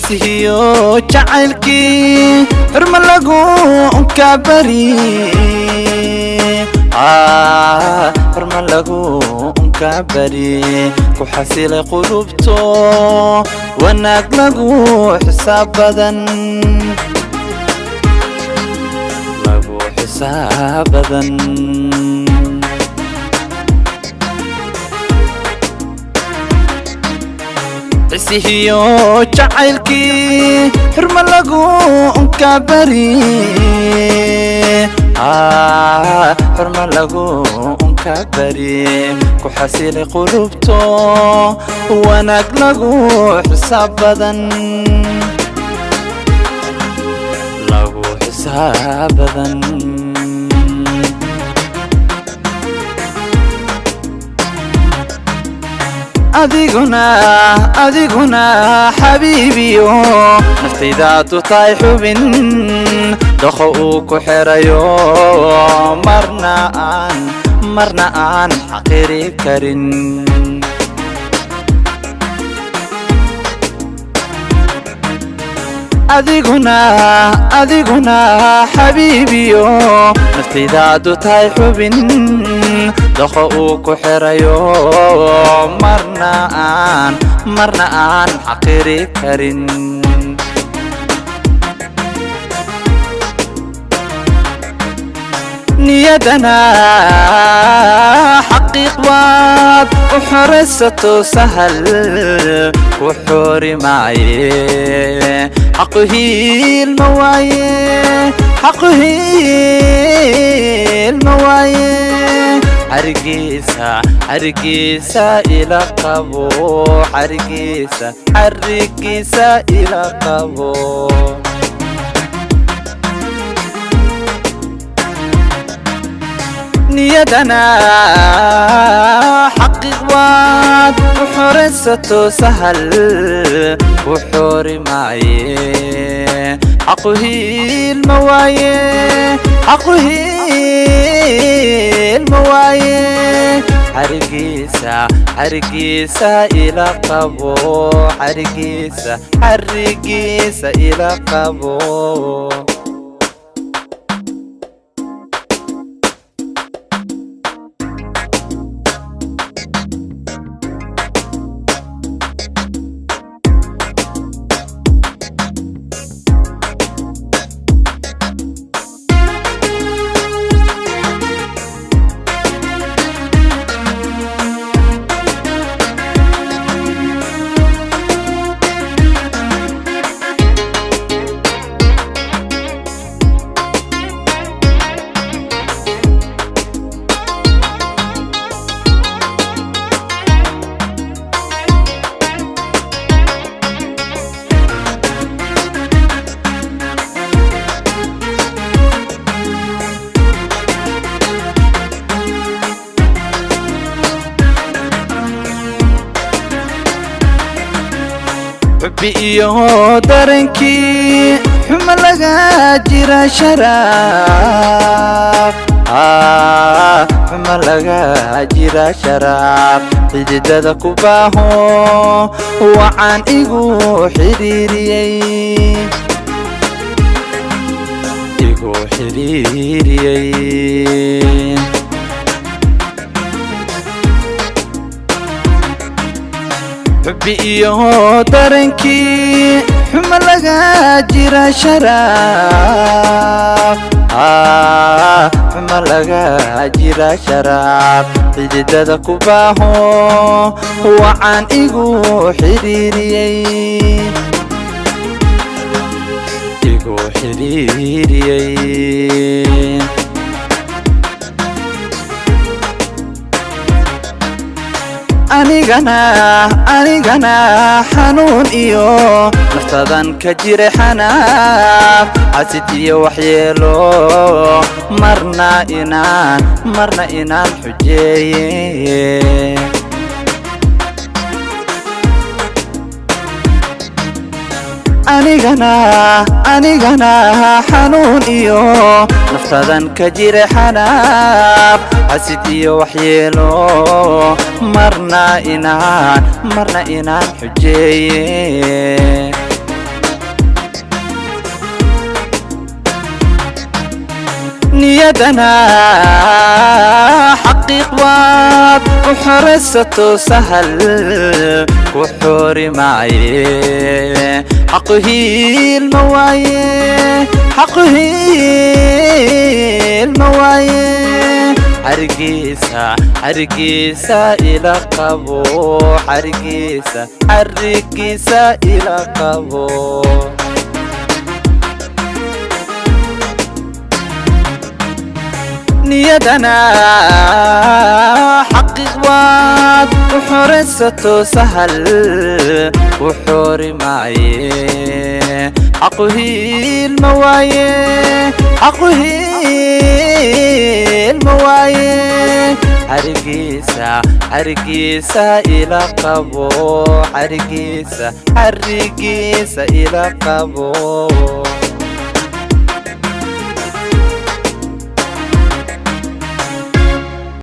Xisihiyo jacaylkii xurma lagu unkabari, xurma lagu unkabari, ku xasilay qulubto, wanaag lagu xisaab badan, lagu xisaab badan. Xisihiyo jacaylkii xurma lagu unkabari, xurma lagu unkabari, ku xasilay qulubto, wanaag lagu xisaab badan, lagu xisaab badan. Adiguna, adiguna xabiibiyo, naftaydaadu tahay xubin doqo uu ku xerayo, marna aan, marna aan xaqiri karin. Adiguna, adiguna xabiibiyo, naftaydaadu tahay xubin doqo uu ku xerayo, marna aan, marna aan xaqiri karin. Niyadana xaqiiq baad u xoraysato, sahal ku xori maaye, xaqu hiil ma waaye, xaqu hiil ma waaye. Xarigiisa, xarigiisa ila qabo, xarigiisa, xarigiisa ila qabo. Niyadana xaqiiq baad u xoraysato, sahal ku xori maaye, xaqu hiil ma waaye, xaqu hiil ma waaye. Xarigiisa, xarigiisa ila qabo, xarigiisa, xarigiisa ila qabo. Xubbi iyo dareenkii xuma laga jira sharaaf, xuma laga jira sharaaf, xididada ku baaho wacan igu xiriiriyey, igu xiriiriyey. Xubbi iyo dareenkii xuma laga jira sharaaf, xuma laga jira sharaaf, xididada ku baaho wacan igu xiriiriyey, igu xiriiriyey. Anigana, anigana xanuun iyo naftadan ka jira xanaaf, xasid iyo waxyeelo, marna inaan, marna inaan xujeeye. Anigana, anigana xanuun iyo naftadan ka jira xanaaf, xasid iyo waxyeelo, marna inaan, marna inaan xujeeye. Niyadana xaqiiq waad u xoraysato, sahal ku xori maaye. Xaqu hiil ma waaye, xaqu hiil ma waaye. Xarigiisa, xarigiisa ila qabo, xarigiisa, xarigiisa ila qabo. Niyadana xaqiiq waad u xoraysato, sahal ku xori maaye. Xaqu hiil ma waaye, xaqu hiil ma waaye. Xarigiisa, xarigiisa ila qabo, xarigiisa, xarigiisa ila qabo.